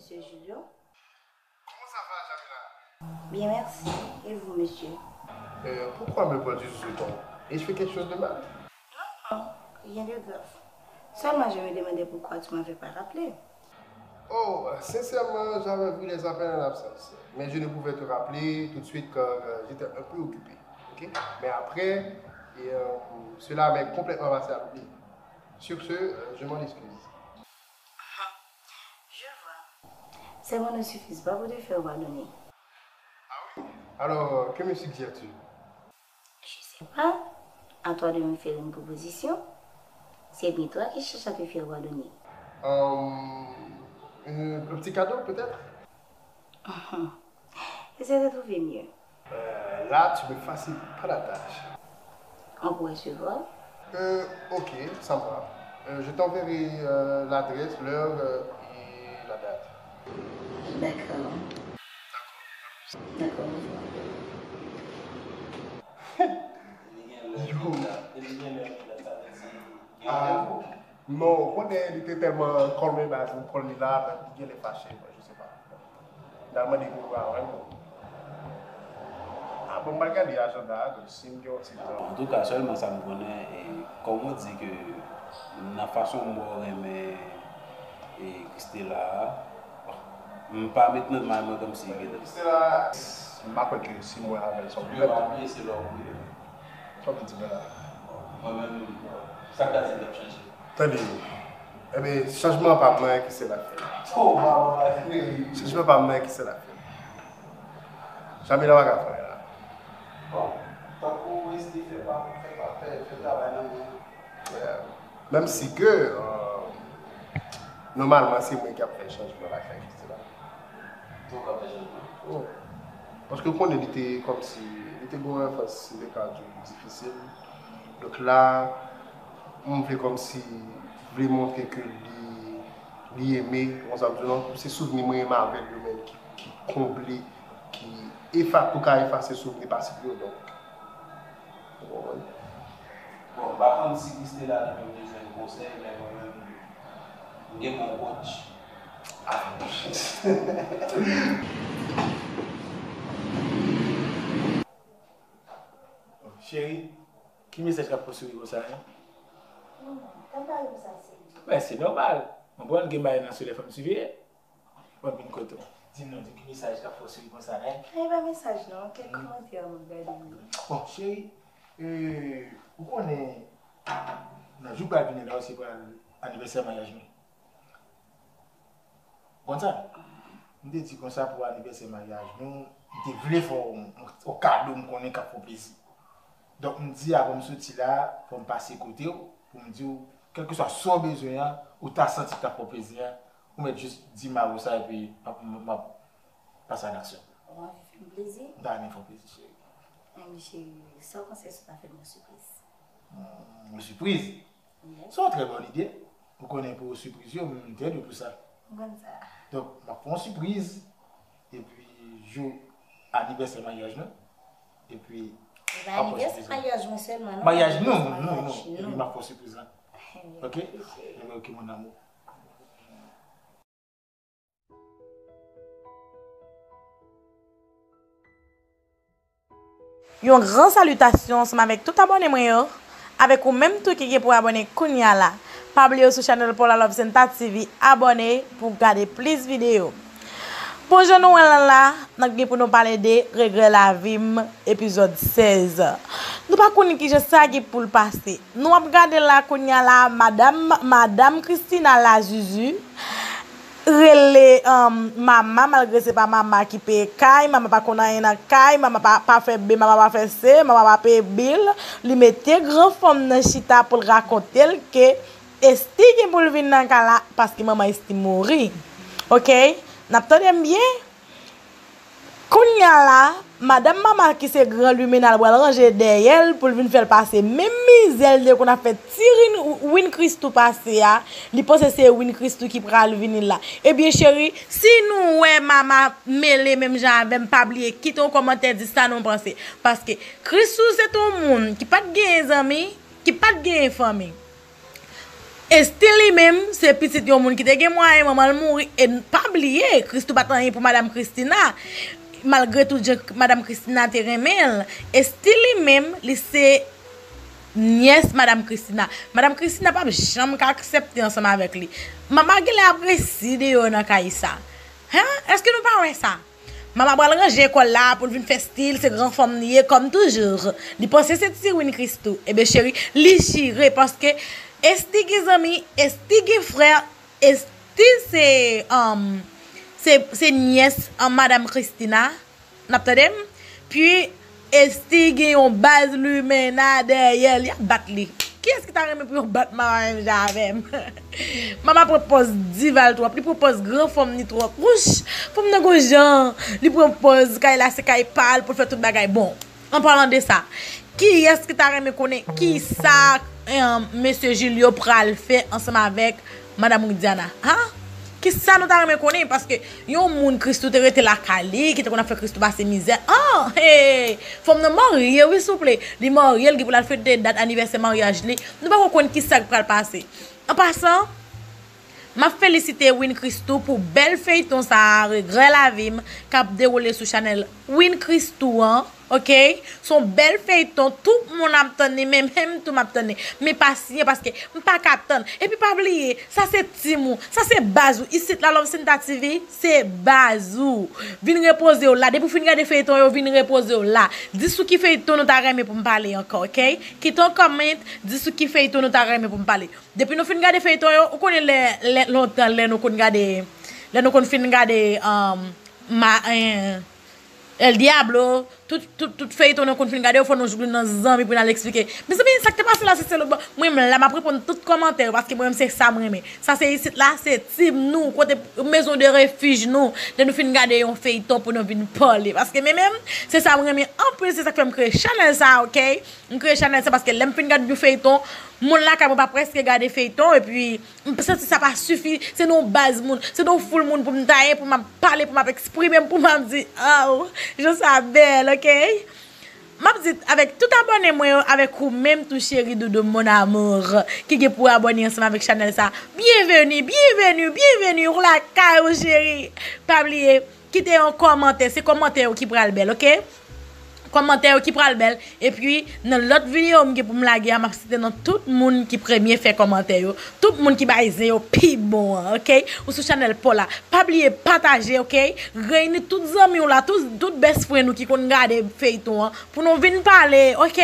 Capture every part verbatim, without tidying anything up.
Monsieur Julio. Comment ça va, Jamila? Bien, merci. Et vous, monsieur? Euh, pourquoi me prends-tu sous ce ton? Ai-je fait quelque chose de mal? Non, non, rien de grave. Seulement, je me demandais pourquoi tu m'avais pas rappelé. Oh, euh, sincèrement, j'avais vu les appels en absence. Mais je ne pouvais te rappeler tout de suite car euh, j'étais un peu occupé. Ok? Mais après, et, euh, cela m'est complètement passé à l'oubli. Sur ce, euh, je m'en excuse. Je vois. Ces mots ne suffisent pas pour te faire pardonner. Ah oui? Alors, euh, que me suggères-tu? Je sais pas. À toi de me faire une proposition. C'est bien toi qui cherches à te faire pardonner. Euh, euh, un petit cadeau, peut-être? Essaie de trouver mieux. Euh, là, tu me facilites pas la tâche. On pourrait se voir? Euh, ok, ça me va. Euh, je t'enverrai euh, l'adresse, l'heure euh, et la date. D'accord. D'accord, au revoir. Yo. Ah, non, ou konnen li te tèlman kòl mwen baz, m kòl li la, li genlè fache, mwen, je sais pas. L al mande pou vwa, wè, non. Ah, bon, m al gade ajanda a, donk, si m gen yon ti tan. Antouka, sèlman sa m konnen, e, kòm ou di ke nan fason m wè w renmen, e, Christela a, bon, m pa met nan may mwen kòmsi gentan. Christela, m pa kwè ke si m wè avè l, sa w ap fè. Sa w vle di mwen la? Mwen menm, sa k ta di l ap chanje. Tande, enben, chanjman pa mwen ki se l ap fè. Chanjman pa mwen ki se l ap fè. Jamila pa ka fè anyen la. Bon, tankou Wesley fè pa, fè pa, fè, fè travay nan men. Yeah. Menm si ke, euh, nòmalman, se mwen ki ap fè chanjman lakay Christela. Donk, w ap fè chanjman? Oh. Paske w konnen li te kòmsi, li te gen yon anfans, m te ka di w, difisil. Donk la, m vle kòmsi, vle montre ke li, li eme, konsa m di w non, se souvni mwen renmen avè l yo menm ki, ki konble, ki efa-, pou ka efase souvni pase yo, donk. Ou konprann? Bon, m pa konn si Christela li menm li jwenn konsèy, men mwen menm, m gen bon coach. Cheri, ki mesaj k ap fè w souri konsa, en? Mwen, se nòmal. Mwen konprann gen bagay nan solèy, fò m siveye. Mwen vin kote w. Di m non, di m ki mesaj k ap fè w souri konsa, en? Ay, pa mesaj non, kèk kòmantè mwen gade wi. Bon, cheri, e, ou konnen, nan jou k pral vini la, se pral anivèsè maryaj nou. Konn sa? M te di konsa pou anivèsè maryaj nou, m te vle fè w yon, yon kado m konnen k ap fè w plezi. Donk, m di avan m soti la, fò m pase kote w, pou m di w, kèlkeswa sa w bezwen an, ou ta santi k ap fè w plezi an, ou mèt jis di m avè w sa, epi m ap, m ap pase a laksyon. Ou anvi fè m plezi? M ta renmen fè w plezi, cheri. Enben, cheri, sa w panse si w ta fè m yon sipriz? Hmm, yon sipriz? Yes. Se yon trè bòn ide. Ou konnen pou sipriz yo, m trè dou pou sa. M konn sa. Donk, m ap fè yon sipriz, epi jou anivèsè maryaj nou, epi... E pa anivèsè maryaj mwen sèlman, non. Maryaj nou, nou, nou, nou. Epi m ap fè yon sipriz la. Ok? Ebyen, ok, mon amour. Yon gran salitasyon ansanm avèk tout abòne mwen yo, avèk ou menm tou ki gen pou abòne kounya la. Pa bliye w sou chanèl Paula Love Senta T V, abòne pou w gade plis videyo. Bon, jan nou wè l la, n ap gen pou nou pale de Regrè Lavi m, epizòd sèz. Nou pa konnen kijan sa gen pou l pase. Nou ap gade la kounya la, madanm, madanm Christina la, Zuzu, rele, um, Mama, malgre se pa Mama ki peye kay, Mama pa konn anyen nan kay, Mama pa, pa fè B, Mama pa fè C, Mama pa peye bil. Li mete gran fanm nan chita pou l rakonte l ke Esti gen pou l vin nan kay la, paske manman Esti mouri. Ok? N ap tande m byen? Kounya la, madanm Mama ki se gran limena l pral ranje dèyè l pou l vin fè l pase menm mizè l te konn ap fè ti Rin-, Win Christoo pase a, li panse se Win Christoo ki pral vini la. Ebyen, cheri, si nou wè Mama mele menm jan avè m, pa bliye kite yon kòmantè, di sa nou panse. Paske Christoo se t yon moun ki pa t genyen zanmi, ki pa t genyen fanmi. Esty li menm, se pitit yon moun ki te gen mwayen, manman l mouri, e n-, pa bliye, Christoo pa t anyen pou Madam Christina. Malgre tout jan Madam Christina te renmen l, Esty li menm, li se nyès Madam Christina. Madam Christina p ap janm ka aksepte ansanm avèk li. Mama genlè ap resi deyò nan kay sa. Hen? Èske nou pa wè sa? Mama pral ranje kò l la pou l vin fè stil, se gran fanm li ye, kòm toujou. Li panse se ti Win Christoo. Ebyen, cheri, li chire, paske Esty gen zanmi, Esty gen frè, Esty se, um, se, se nyès, um, Madam Christina. N ap tande m? Pi, Esty gen yon baz limena dèyè l, y ap bat li. Kiyès ki ta renmen pou yo bat Mama menm jan avè m? Mama pran pòz diva l twòp, li pran pòz gran fanm li twòp. Wouch, fanm nan gon jan, li pran pòz, kay la se kay pa l pou l fè tout bagay. Bon, an palan de sa, kiyès ki ta renmen konnen kisa, eh, mesye Julio pral fè ansanm avèk Madam Widiana? Ha? Kisa nou ta renmen konnen? Paske yon moun Christoo te rete lakay li, ki te konn ap fè Christoo pase mizè. Ah, hey! Fanm nan marye, wi, souple. Li marye, l gen pou l al fete dat anivèsè maryaj li. Nou pako konn kisa k pral pase. An pasan, m ap felisite Win Christoo pou bèl feyton sa a, Regrè Lavi m, k ap dewoule sou chanèl Win Christoo an. Ok? Se yon bèl feyton, tout moun ap tann li, men menm tou m ap tann li. Men pasyan, paske m pa ka tann. Epi pa bliye, sa se tim ou, sa se baz ou. Isit la, Love Sinta T V, se baz ou. Vin repoze w la. Depi w fin gade feyton yo, vin repoze w la. Di sou ki feyton nou ta renmen pou m pale ankò, ok? Kite yon comment, di sou ki feyton nou ta renmen pou m pale. Depi nou fin gade feyton yo, ou konnen lè, lè lontan, lè nou konn gade, lè nou konn fin gade, um, ma, eh, El Diablo, tout, tout, tout feyton nou konn fin gade yo, fò nou jwenn nan zanmi pou n al eksplike. Mezanmi, sa k te pase la, se, se lòt bò. Mwen menm la, m ap reponn tout kòmantè yo, paske mwen menm se sa m renmen. Sa se isit la, se tim nou, kote maison de refuge nou. Lè nou fin gade yon feyton pou nou vin pale. Paske mwen menm, se sa m renmen anpil, se sa k fè m kreye chanèl sa, ok? M kreye chanèl sa paske lè m fin gade yon feyton, moun lakay mwen pa prèske gade feyton, epi m santi sa pa sifi, se nan yon baz moun, se nan yon foul moun pou m ta ye, pou m ap pale, pou m ap eksprime m, pou m ap di, oh, jan sa bèl, ok? M ap di avèk tout abòne mwen yo, avèk ou menm tou cheri doudou mon amour, ki gen pou abòne ansanm avèk chanèl sa, byenveni, byenveni, byenveni, ou lakay ou cheri. Pa bliye, kite yon kòmantè, se kòmantè yo ki pral bèl, ok? Kòmantè yo ki pral bèl. Epi, nan lòt videyo m gen pou m lage a, m ap site non tout moun ki premye fè kòmantè yo. Tout moun ki bay zen yo pi bon an, ok? Ou sou chanèl pa w la. Pa bliye pataje, ok? Reyini tout zanmi w la, tout, tout best friend ou ki konn gade feyton an, pou nou vin pale, ok?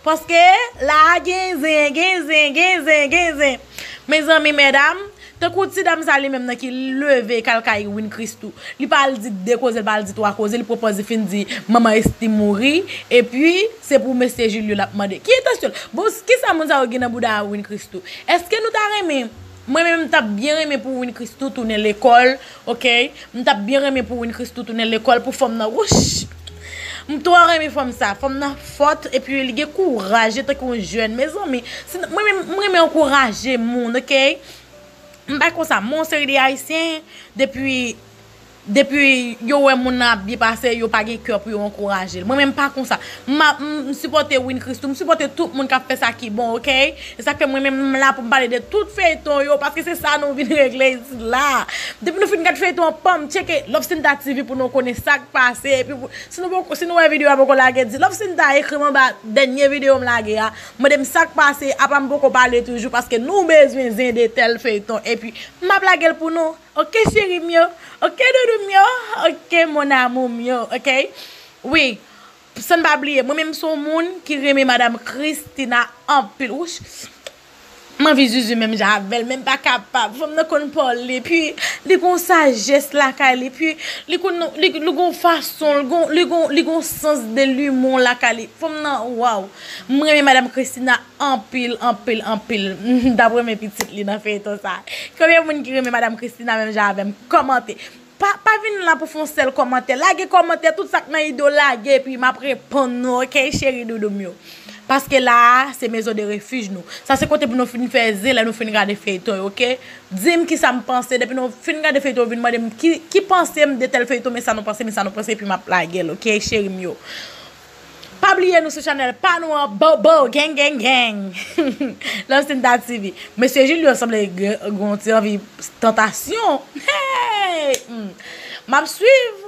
Paske la gen zen, gen zen, gen zen, gen zen. Mezanmi, medam, tankou ti dam sa li menm nan ki leve k al kay Win Christoo. Li pa al di de koze, li pa al di twa koze, li pran pòz li fin di manman Esty mouri, epi se pou mesye Julio l ap mande. Ki entansyon l? Bon, kisa moun sa yo gen nan bouda a Win Christoo? Èske nou ta renmen? Mwen menm, m t ap byen renmen pou Win Christoo tounen lekòl, ok? M t ap byen renmen pou Win Christoo tounen lekòl pou fanm nan, wouch! M twò renmen fanm sa. Fanm nan fòt, epi li gen kouraj, li tankou yon jèn. Mezanmi, si, mwen menm, m renmen ankouraje moun, ok? M pa konsa, men yon seri de Ayisyen, depi, depi yo wè moun nan ap byen pase, yo pa gen kè pou yo ankouraje l. Mwen menm pa konsa. M ap, m, m sipòte Win Christoo, m sipòte tout moun k ap fè sa ki bon, ok? E sa k fè mwen menm m la pou m pale de tout feyton yo, paske se sa nou vin regle isit la. Depi nou fin gade feyton an, pam, tcheke Love Sinta T V pou nou konnen sa k pase, epi pou, si nou poko, si nou wè videyo a poko lage, di Love Sinta ekri m anba dènye videyo m lage a, mande m sa k pase, apa m poko pale toujou, paske nou bezwen zen de tèl feyton, epi m ap lage l pou nou. Ok, cheri m yo. Ok, doudou m yo. Ok, mon amour m yo. Ok? Wi. San n pa bliye, mwen menm m se yon moun ki renmen Madam Christina anpil. Wouch. M anvi zuzu menm jan avè l, men m pa kapab. Fanm nan konn pale, pi li gon sajès lakay li, pi li konn, li, li gon fason, li gon, li gon, li gon sans de limon lakay li. Fanm nan, waw. M renmen Madam Christina anpil, anpil, anpil. M t ap renmen pitit li nan feyton sa. Konbyen moun ki renmen Madam Christina menm jan avè m? Kòmante. Pa, pa vin la pou fè yon sèl kòmantè. Lage kòmantè, tout sa k nan ide w lage, epi m ap reponn nou, ok, cheri doudou m yo? Paske la a, se maison de refuge nou. Sa se kote pou nou fin fè zen lè nou fin gade feyton yo, ok? Di m kisa m panse, depi nou fin gade feyton yo, vin mande m ki, ki panse m de tèl feyton, men sa nou panse, men sa nou panse, epi m ap lage l, ok, cheri m yo? Pa bliye nou sou chanèl pa nou an, Bobo, gang, gang, gang. Love Sinta T V. Mesye Julio sanble gen gen yon ti anvi tantasyon. Hey! Hmm. M ap swiv.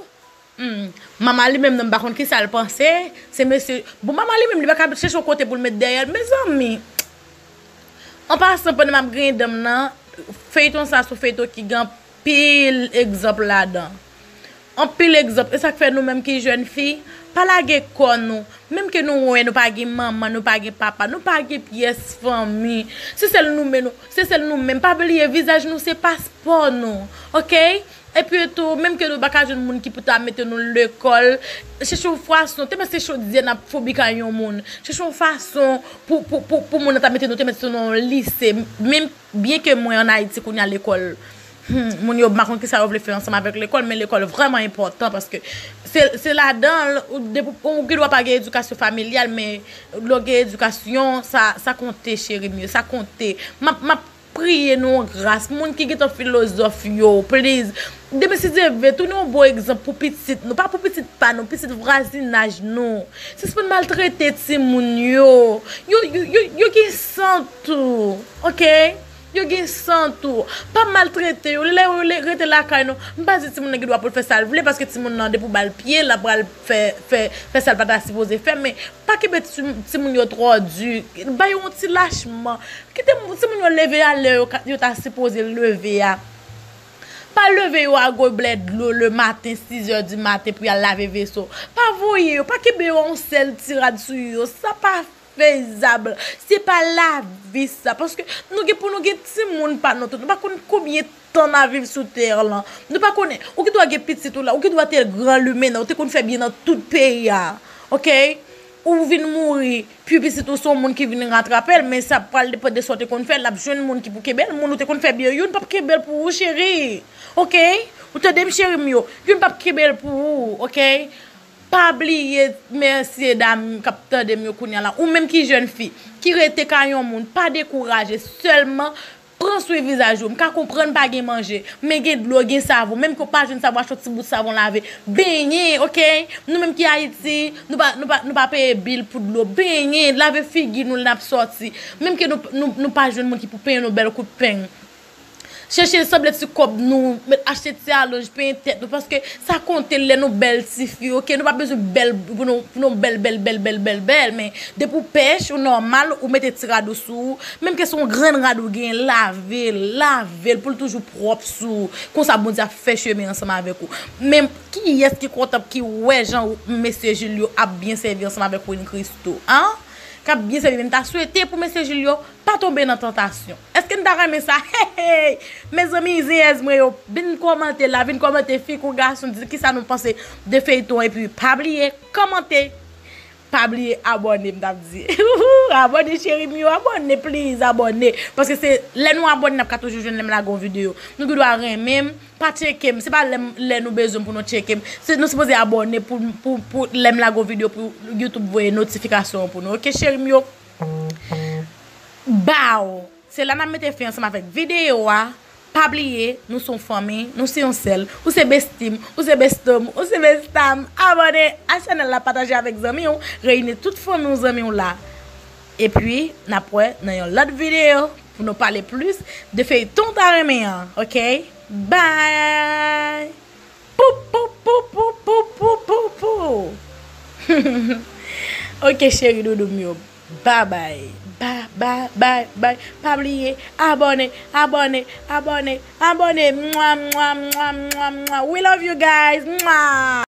Hmm. Mama li menm nan, m pa konn kisa l panse. Se mesye. Bon, mama li menm, li pa ka chèche yon kote pou l met dèyè l. Mezanmi. An pasan, pandan m ap griyen dan m nan, feyton sa se yon feyton ki gen anpil egzanp ladan. Anpil egzanp. E sa k fè nou menm ki jèn fi, pa lage kò nou. Menm ke nou wè nou pa gen manman, nou pa gen papa, nou pa gen pyès fanmi. Se sèl nou menm, nou, se sèl nou menm. Pa bliye, vizaj nou se paspò nou. Oke? Epi tou, menm ke nou pa ka jwenn moun ki pou ta mete nou lekòl, chèche yon fason, te mèt se chodyè n ap foubi kay yon moun. Chèche yon fason pou, pou, pou, pou moun nan ta mete nou, te mèt se nan yon lise. Menm byen ke mwen ann Ayiti kounye a lekòl, hmm, moun yo, m pa konn kisa yo vle fè ansanm avèk lekòl, men lekòl vrèman enpòtan paske se, se ladan l, ou, depi, ou gen dwa pa gen edikasyon familyal, men lè w gen edikasyon, sa, sa konte, cheri m yo, sa konte. M ap, m ap priye nou yon gras. Moun ki gentan filozòf yo, please. Demen si Dye vle, tounen yon bon egzanp pou pitit nou. Pa pou pitit pa nou, pitit vwazinaj nou. Sispann maltrete timoun yo. Yo, yo, yo, yo gen san tou. Oke? Yo gen san tou. Pa maltrete yo. Lè yo le- rete lakay nou, m pa di timoun nan gen dwa pou l fè sa l vle, paske timoun nan, depi w ba l pye, l ap pral fè, fè, fè sa l pa ta sipoze fè. Men pa kenbe ti- timoun yo twò di. Ba yo yon ti lachman. Kite moun, timoun yo leve a lè yo ka- yo ta sipoze leve a. Pa leve yo a goblè dlo le maten, sizè di maten pou y al lave veso. Pa voye yo, pa kenbe yo yon sèl ti rad sou yo. Sa pa fezab. Se pa lavi sa. Paske nou gen pou nou gen timoun pa nou tou. Nou pa konn konbyen tan n a viv sou tè lan. Nou pa konnen. Ou gen dwa gen pitit ou la, ou gen dwa te gran limen nan, ou te konn fè byen nan tout peyi a. Oke? Ou vin mouri, pi pitit ou se yon moun ki vin ratrape l, men sa pral depann de sa w te konn fè, l ap jwenn moun ki pou kenbe l, moun ou te konn fè byen, youn p ap kenbe l pou ou, cheri. Oke? Ou tande m, cheri m yo? Youn p ap kenbe l pou ou, oke? Pa bliye, mesye dam k ap tande m yo kounye a la, ou menm ki jèn fi, ki rete kay yon moun, pa dekouraje, sèlman pran swen vizaj ou. M ka konprann pa gen manje, men gen dlo, gen savon. Menm ke w pa jwenn savon, achte yon ti bout savon lave. Benyen, oke? Nou menm ki Ayiti, nou pa, nou pa, nou pa peye bil pou dlo. Benyen, lave figi nou lè n ap sòti. Menm ke nou, nou, nou pa jwenn moun ki pou penyen nou bèl kout peny. Chèche sanble ti kòb nou, met achte ti alonj, penyen tèt nou, paske sa konte lè nou bèl tifi, oke? Nou pa bezwen bèl pou nou, pou nou bèl, bèl, bèl, bèl, bèl, bèl, men depi w pèch, ou nòmal, ou mete ti rad ou sou ou, menm ke se yon grenn rad ou gen, lave l, lave l pou l toujou pwòp sou ou. Konsa Bondye ap fè chemen ansanm avèk ou. Men kiyès ki kontan ki wè jan mesye Julio ap byen sèvi ansanm avèk Queen Christoo, an? K ap byen sèvi, men m ta swete pou mesye Julio pa tonbe nan tantasyon. Èske n ta renmen sa? Hey, hey! Mezanmi, zenyèz mwen yo, vin kòmante la, vin kòmante, fi kou gason, di kisa nou panse de feyton, epi pa bliye kòmante, pa bliye abòne, m t ap di. Abòne, cheri m yo, abòne, please, abòne. Paske se lè nou abòne, n ap ka toujou jwenn lè m lage yon videyo. Nou gen dwa renmen m, pa tcheke m. Se pa lè, lè nou bezwen m pou nou tcheke m. Se nou sipoze abòne pou, pou, pou lè m lage yon videyo pou YouTube voye notifikasyon an pou nou. Oke, cheri m yo? Baw! Se la n ap mete fen ansanm avèk videyo a. Pa bliye, nou se yon fanmi, nou se yon sèl. Ou se besti m, ou se besto m, ou se besta m. Abòne a chanèl la, pataje avèk zanmi w, reyini tout fanmi w, zanmi w la. Epi, n ap wè nan yon lòt videyo pou nou pale plis de feyton w ta renmen an, oke? Bye! Pou, pou, pou, pou, pou, pou, pou, pou. Oke, cheri doudou m yo. Babay. Ba, ba, bay, bay. Pa bliye, abòne, abòne, abòne, abòne. Mwa, mwa, mwa, mwa, mwa. We love you guys. Mwa.